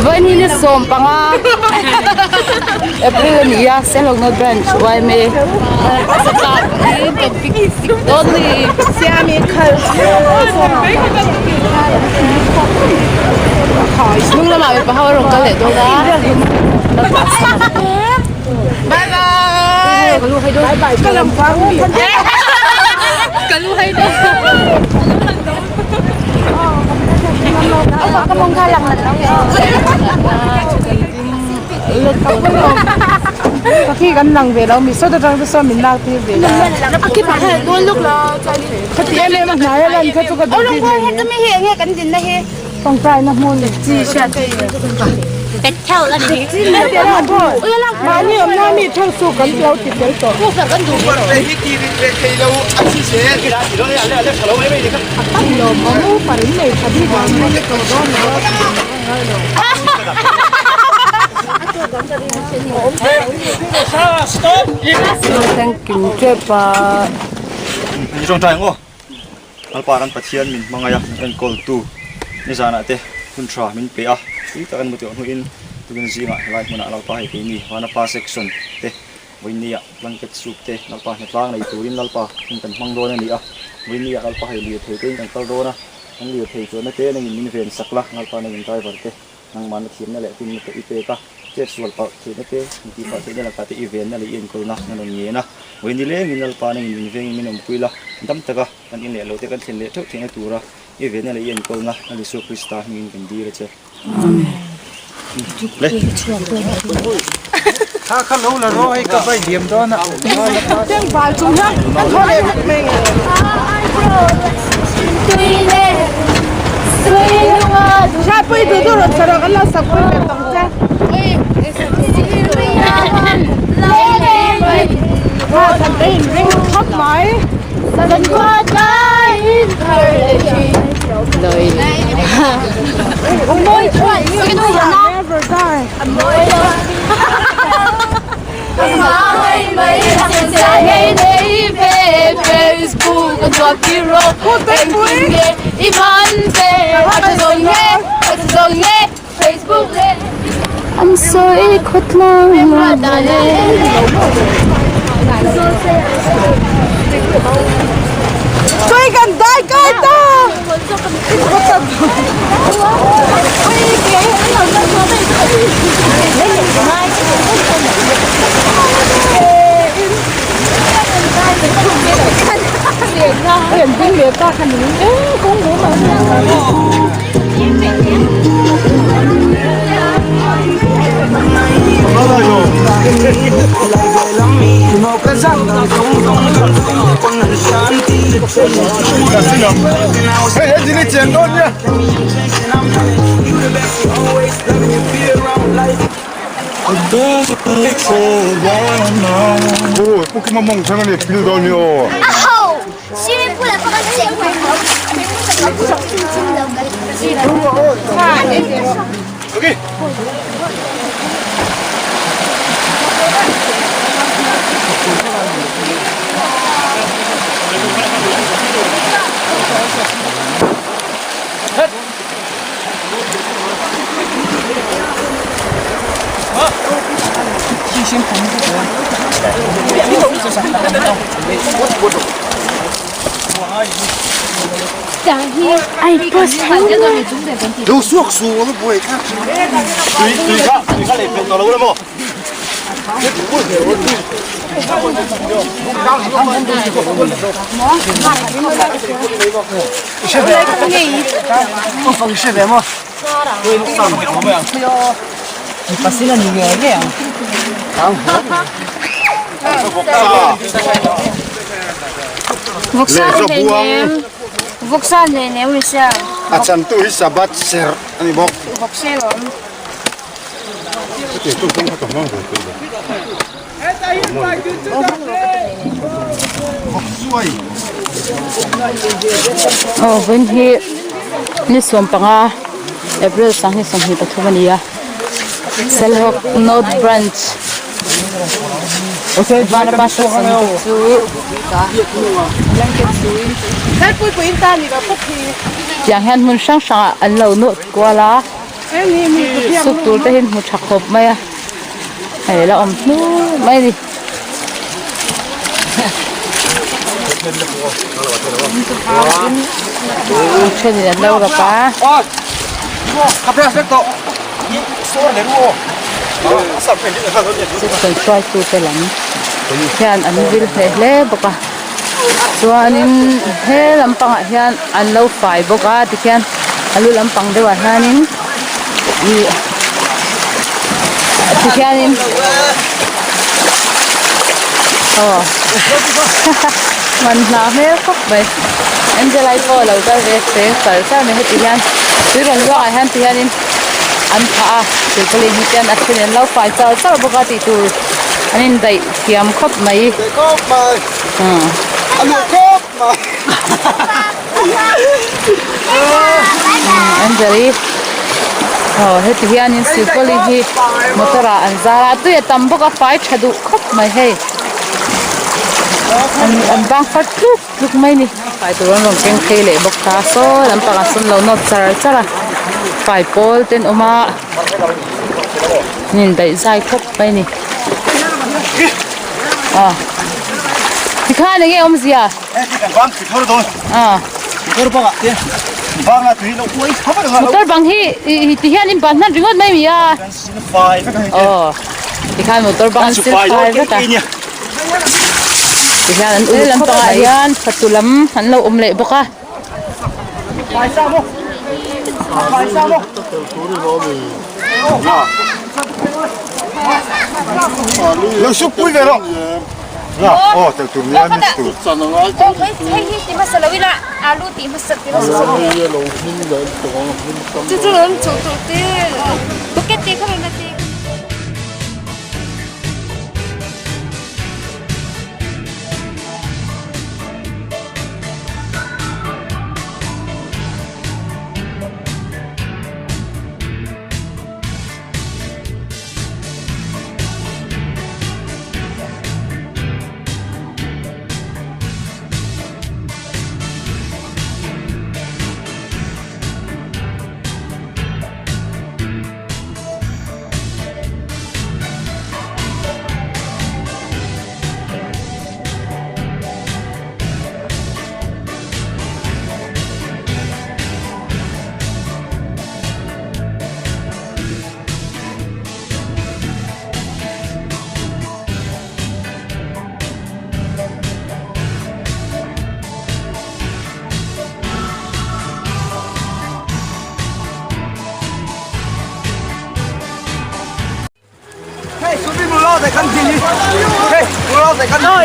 Vawiin hi 15 April a ni a Selhawk North Branch yma hnung lamah mipa ho a rawn kal leh dawn a bye bye ka lu hai dawn Khi kan lang ve lo mi sawta tang te sawn min lak tir ve la khati em em a hnai a lan kha chu ka duh bik hle tawngtai na hmun mahni awmna mi theuh chu kan lo ti fel tawh. Lalpa kan Pathian min hmangaih a, min enkawltu nizanah te hun tha min pe a, tui tak an mu tawh hnuin tukin zingah helai hmunah Lalpa hei keini Vanapa section te vawinia blanket soup te Lalpa hnatlang nei turin Lalpa hun kan hmang dawn a ni a, vawinia Lalpa hei lirthei tein kan kal dawn a, kan lirthei chuanna te nangin min ven sak la, Lalpa nangin driver te nangmahna thiamna leh finna te i pek a, chet sual palh theihna te, inti palh theihna lakah te i venna leh i enkawlna na rawn ngen a, vawiin lengin Lalpa nangin min vengin min awmpui la, dam taka kan in leh lo te kan thlen leh theuh theihna tura i venna leh i enkawlna Lal Isua Krista hmingin kan dil a che. An sawi khawtlang Tui kan dai kai ta. Vawksa hleinem Michelle. A chantu hi Sabbath serh a ni bawk. Vawksa lawm. Aw vawiin hi ni 15 April 2023 a ni a Selhawk North Branch. Vanapa section te chu tiang hian hmun hrang hrangah an lo nawt kual a suk tur te hi hmu tha khawp mai a hei la awm hnu mai a ni. Thenin an lo rap a. Section hruaitute lam hian an vil hle hle bawk a chuanin he lampangah hian an lo fai bawk a tikhian a lu lampang deuhah hianin ih tikhianin aw man hna hmel khawp mai Angela-i pawh a lo kal ve seng char char mai heti hian tui rawn luangah hian ti hianin an phah a silpaulin hi chuan a then an lo fai char char bawk a tih tur an indaih thiam khawp mai Angel-i aw heti hianin silpaulin hi motor ah an zar a tui a tam bawk a fai tha duh khawp mai hei an bang far tluk tluk mai a ni fai tur an rawn keng phei leh bawk ta saw lampangah sawn lo nawt char char a fai pawl te an awm a an indaih zai khawp mai a ni aw tikhan enge awmzia motor bang hi ih ti hian in ban hman ringawt mai mi a aw tikhan motor bang an sil fai vek a tihian an ul lampangah hian fatu lam an lo awm leh bawk a.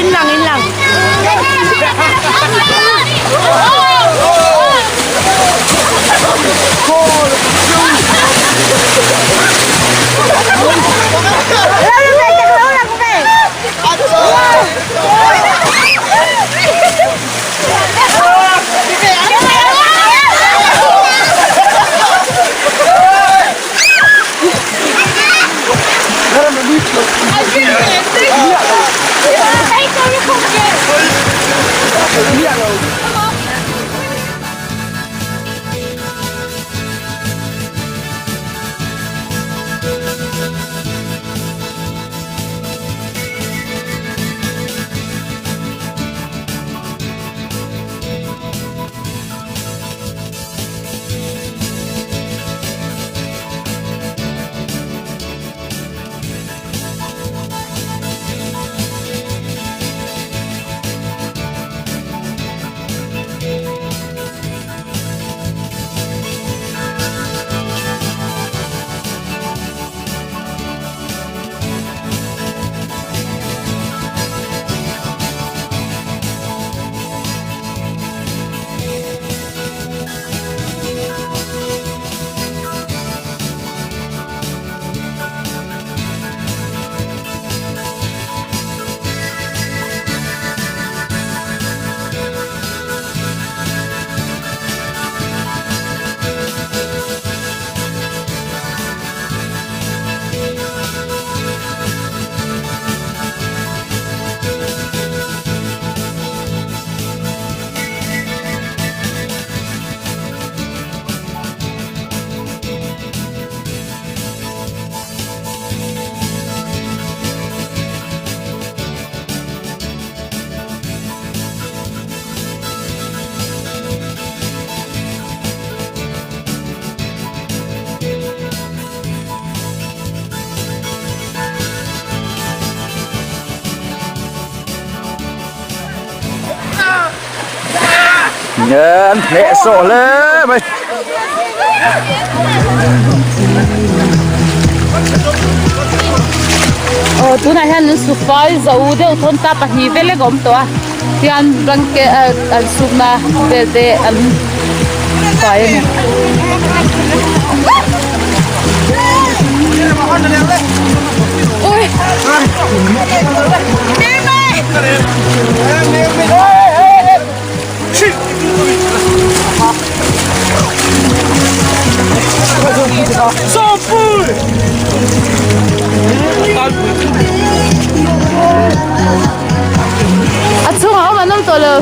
In lang in lang. An hneh sawh hle mai. Aw tunah hian an su fai zo deuh thawn ta pahnih vel lek a awm tawh a tian blanket an sukna vel te an fai a ni. A chhungah awm an awm tawh lo.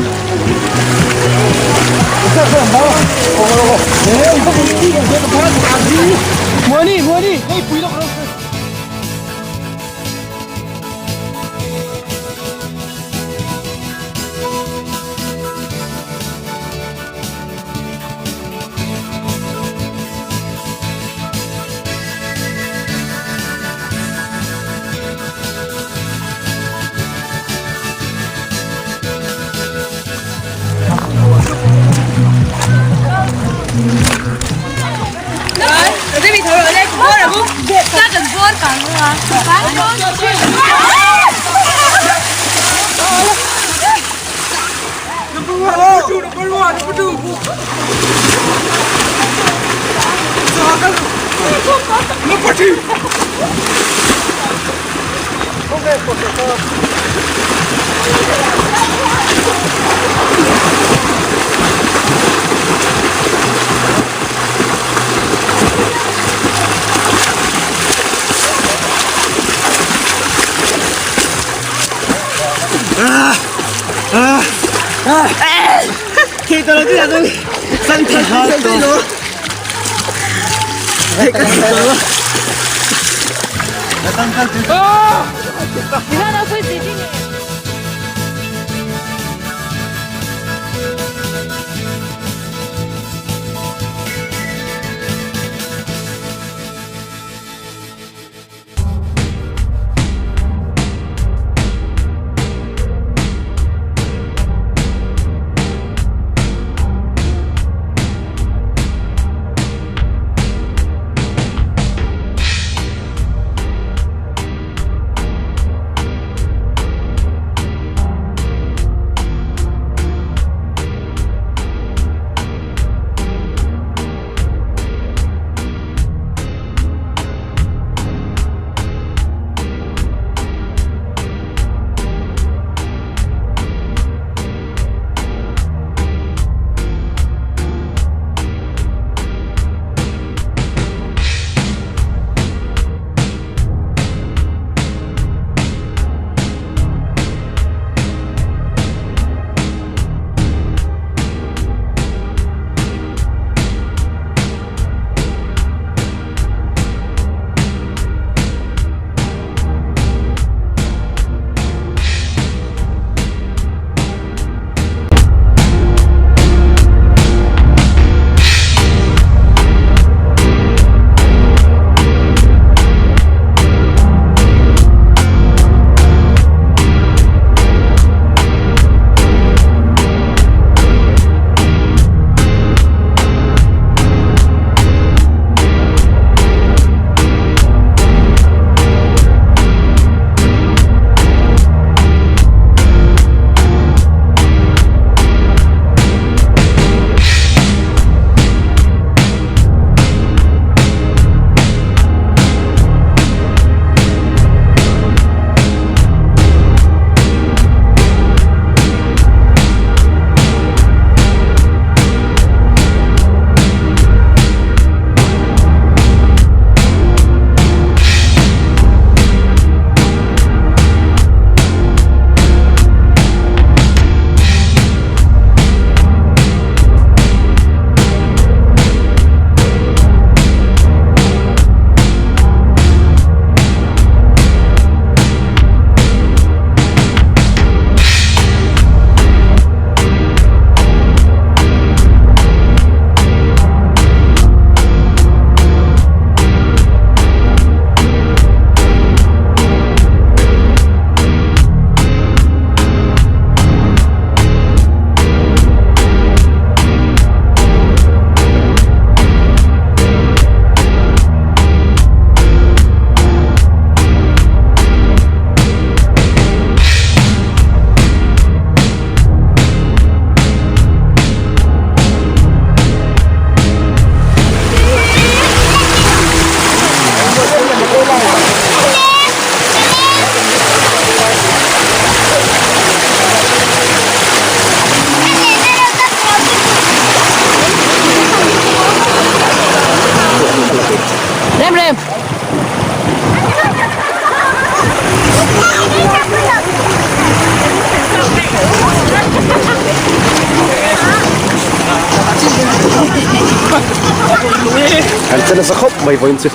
nasa khawp mai vawiin chu.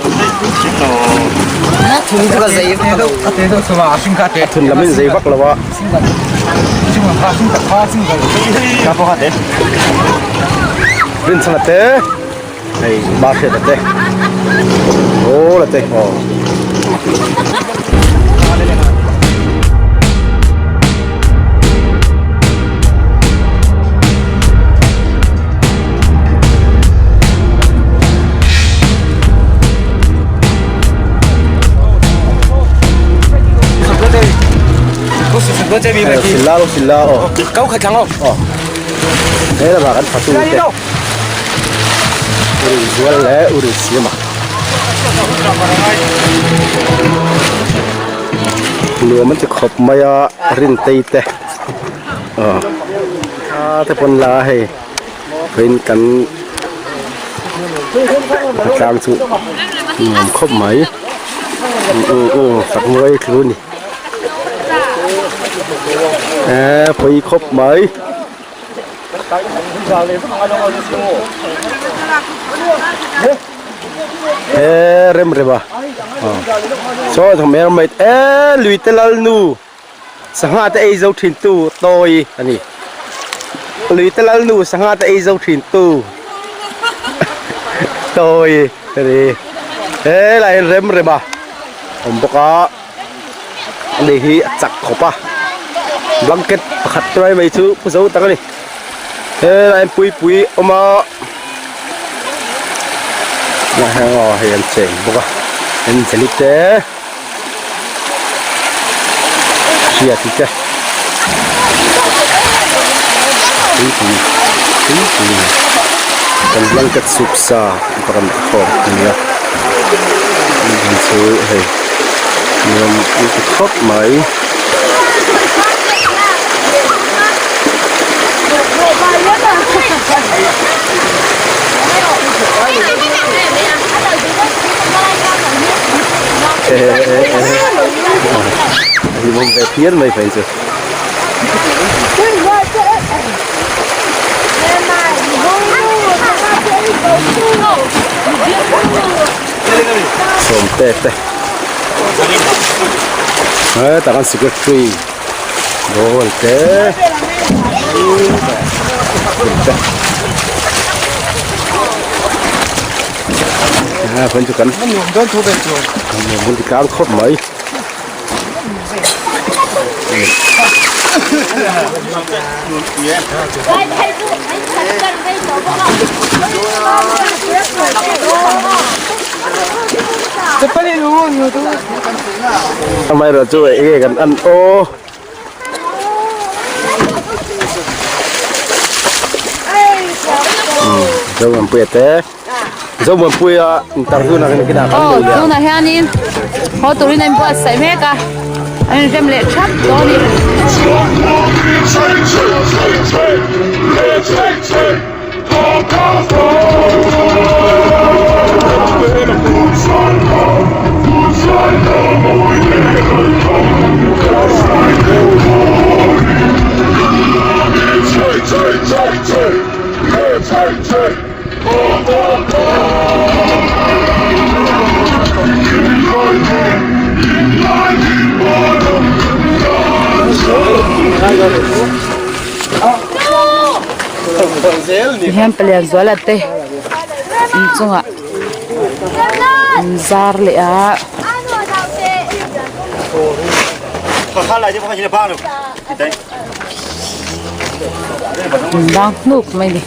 A thun lam in zei vak lo a. Rinchhana te hei Mahriata te Hawla te aw. Silla lo silla aw aw he lamah kan fatu te uri zual leh uri siam a nuam an ti khawp mai a rintei te aw a te pawn la a hei vawiin kan tlang chu nuam khawp mai u fak mawi tlu a ni eee pawi khawp mai. Eee rem rem a saw thawmhmel mai eee lui te lal nu sangha te ei zo thin tu tawi a ni lui te lal nu sangha te ei zo thin tu tawi a ni helai hian rem rem a awm bawk a ani hi a chak khawp a blanket pakhat te mai mai chu pu zo tak a ni helai hian puipui a awm a aw hei an cheng bawk a Angeli te Hriati te puipui puipui kan blanket sup sa pakhat khawm a ni a hei chu hei nuam an ti khawp mai. Hlimawm ve phian mai phei chu. Sawmte te hetah khan secretary ball te te a phone chu kan nuam ti tlang khawp mai. Amaherawhchu eng nge kan an aw. Zomuanpuia te Zomuanpuia interview na kan kinah kan nei leh. Tunah hianin haw turin a inbuatsaih mek a, an inrem leh thap tawh a ni. Tihian palian zuala te inchungah an zar leh a. An bang hnuk mai a ni.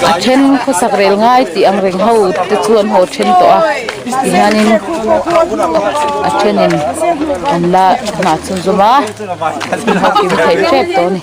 A then khawsak rel ngai tih ang reng ho te chu an haw then tawh a tihianin a thenin an la hnah chhunzawm a an haw kim theih tep tawh a ni.